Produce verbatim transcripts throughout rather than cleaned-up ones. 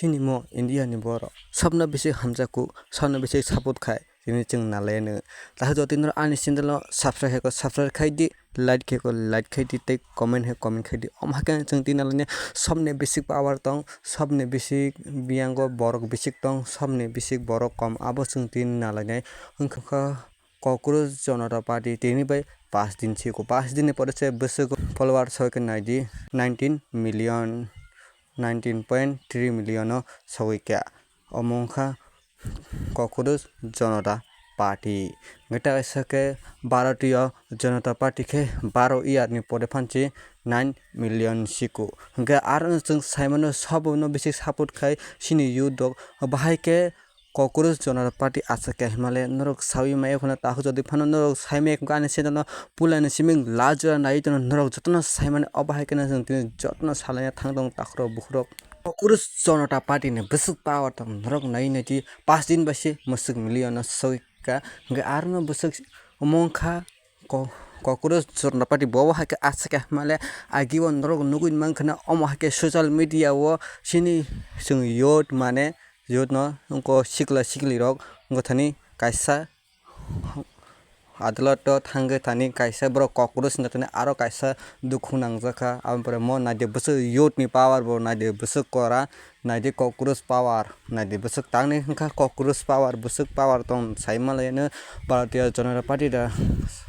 Chini mo India ni borok sobno bisi hamjakgo, sobno bisi support khai, tini chwng nalaino. Takhuk jotino ani channel no subscribe khaiko subscribe khai di, like khaiko like khai di, tei comment hai comment khai di. Omo hai khe chwng tini nalaino, sobni bisik power tong, sobni bisik biyango borok bisik tong, sobni bisik borok kom, abo chwng tini nalainai. Wngkha kha Cockroach Janata Party tini bai pash din siko, pash din ni pore se bwswk follower soi khe nai di, nineteen million, nineteen point three million o sogwi kha. Omo wngkha Cockroach Janata Party. Hwnkhe ta kaisa khe Bharatiya Janata Party khe baro year ni pore phansi nine million siko. Hwnkhe aro chwng saimano, sobono bisi support khai chini youth rok, bahai khe Cockroach Janata Party aswk khe hinmale norok sawi maya khuna, takhuk jodi phano norok sai maya khuna ani channel no pulani simi lajora nai tono norok jotono saimani, obo hai kheno chwng tini jotono salaina thang tong takhurok bukhurok. Cockroach Janata Party ni bwswk power tong norok nai nai di, pash din bai se mwswk million no soi kha, hwnkhe aro no bwswk omo wngkha Ko-, Cockroach Janata Party bo hai khe aswk khe hinmale agi o norok nugwi mankha na, omo hai khe social media o chini chwng youth mane youth no wngkha sikla sikli rok wngkha thani kaisa adalot o thangwi thani kaisa borok cockroach wngkha thani aro kaisa dukhu nangjakha, aboni pore mo naidi bwswk youth ni power bo naidi bwswk kora. Naidi Cockroach power, naidi bwswk tangni wngkha Cockroach power, bwswk power tong sai manlaino, Bharatiya Janata Party da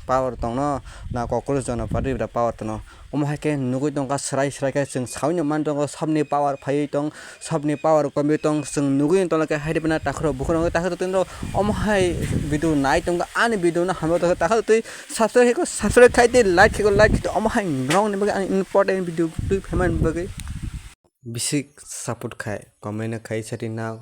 power tongno, na Cockroach Janata Party da power tongno. Omo hai khe nugwi tongkha swrai swrai khe chwng saui no man tongo, sabni power phaiwi tong, sabni power komwi tong, chwng nugwi tongla khe hai rwphano takhurok bukhurok takhurok tongwi tong. Omo hai video nai tongkha, ani video no hamjak tongkha takhurok twi subscribe khaikho subscribe khai tei like khaikho like khai tei, omo hai norokni bagwi ani important video twi phaimani bagwi. Bisik support khai, comment no khai sadi na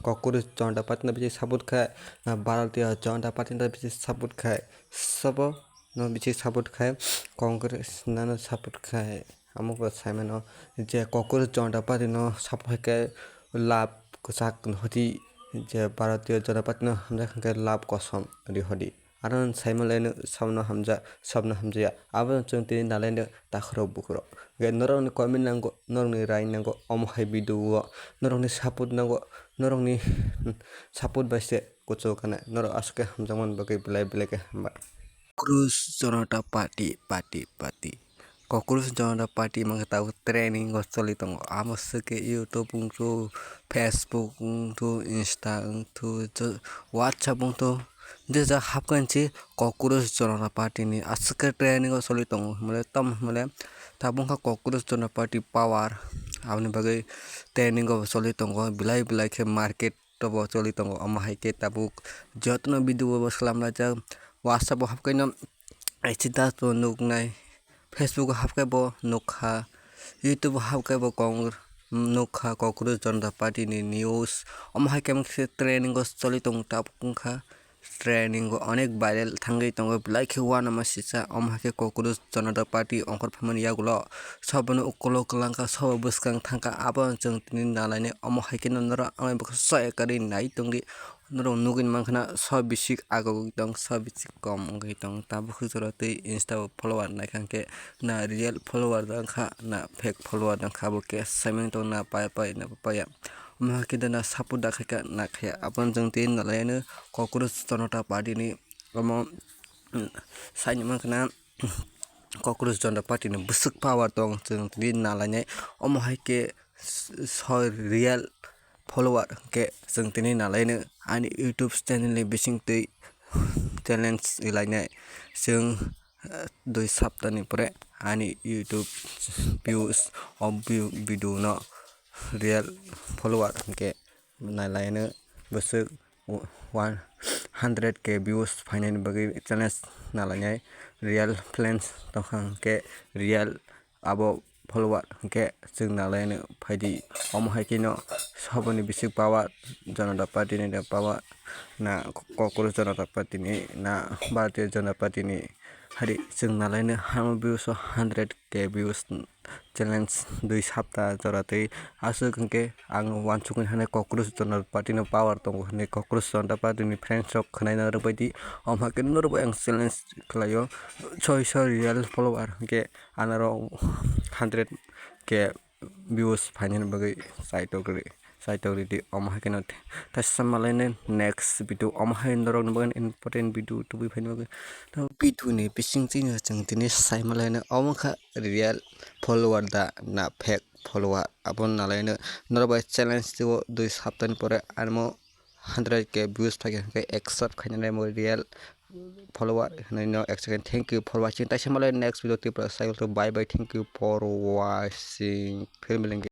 Cockroach Janata Party no bisik support khai, na Bharatiya Janata Party no bisik support khai, sabo no bisik support khai, Congress no support khai. Amo bo sai mano je Cockroach Janata Party no support khai khe lab kwchak hodi, je Bharatiya Janata Party no hamjak khe lab kosom ri hodi. Aro no sai manlaino, sabno hamjak, sabno hamjakya. Abono chwng tini nalaino takhurok bukhurok. Hwnkhe norokni comment nango, norokni rai nango, omo hai video o norokni support nango, norokni support bai se kuchuk kanai. Norok aswk khe hamjakmani bagwi belai belai khe hambai. Cockroach Janata Party, party, party. Cockroach Janata Party wngkha tabuk trending o choli tongo. Amo swkhe YouTube wngthu, Facebook wngthu, Insta wngthu, jo-, WhatsApp wngthu. Jesa hapkha hinsi Cockroach Janata Party ni aswk khe trending o choli tongo. Hwnmale tamo hwnmale tabuk wngkha Cockroach Janata Party power. Aboni bagwi trending o choli tongo. Belai belai khe market o bo choli tongo. Omo hai khe tabuk jotono video bo swlamlaijak. WhatsApp o hapkhaino accident bo nuknai. Facebook o hapkhe bo nukha, YouTube o hapkhe bo kong nukha, Cockroach Janata Party ni news. Omo hai khe trending o choli tongo tabuk wngkha, trending o onek viral thangwi tongo, belai khe uanama sisa. Omo hai khe Cockroach Janata Party ongkhor phaimani yagulo sobono ukolok kwlangkha, sobo bwskang thangkha, abono chwng tini nalainai. Omo hai kheno norok ang bai bwkha soya karwi nai tongdi. Norok nugwi mankha na, so bisik agogwi tong, so bisik kom wngwi tong. Tabuk jora twi Insta o follower naikha hwnkhe na real follower da wngkha, na fake follower da wngkha, abo khe saimang tong na pai pai na paya. Omo hai khe da na support da khaikha na khaya. Abono chwng twi nalaino Cockroach Janata Party ni omo, mm, saini mankha na. Cockroach Janata Party ni bwswk power tong, chwng tini nalainai. Omo hai khe s-, so real follower hwnkhe chwng tini nalaino. Ani YouTube channel ni bising twi challenge lainai. Chwng, eh, dui sapta ni pore ani YouTube views o view video no real follower hwnkhe nalaino bwswk one hundred K views phainani bagwi challenge nalainai. Real fans tongkha hwnkhe real abo follower hwnkhe chwng nalaino phaidi. Omo hai kheno soboni bisik power Janata Party ni power na Cockroach Janata Party ni na Bharatiya Janata Party ni hari chwng nalaino hamo views o hundred K views challenge dui sapta jora twi aswk hwnkhe ang uansukmani hwnwi Cockroach Janata Party no power tongo hwnwi Cockroach Janata Party ni fans rok khwnaina rwbaidi. Omo hai khe norokbai ang challenge khlaio, soi soi real follower hwnkhe anaro hundred K views phainani bagwi chaitok ri, chaitok ridi. Omo hai kheno thaisa malaino next video, omo hai norokni bagwi important video tubui phaini bagwi. To video ni bising chini chwng tini sai malaino omo kha real follower da na fake follower, abo nalaino norok bai challenge twibo dui saptani pore armo hundred K views phaikha hwnkhe accept khainani mo real follower hinwi no accept khainani. Thank you for watching. Taisa malai next video Tripura cycle to bye bye. Thank you for watching. Phir miling.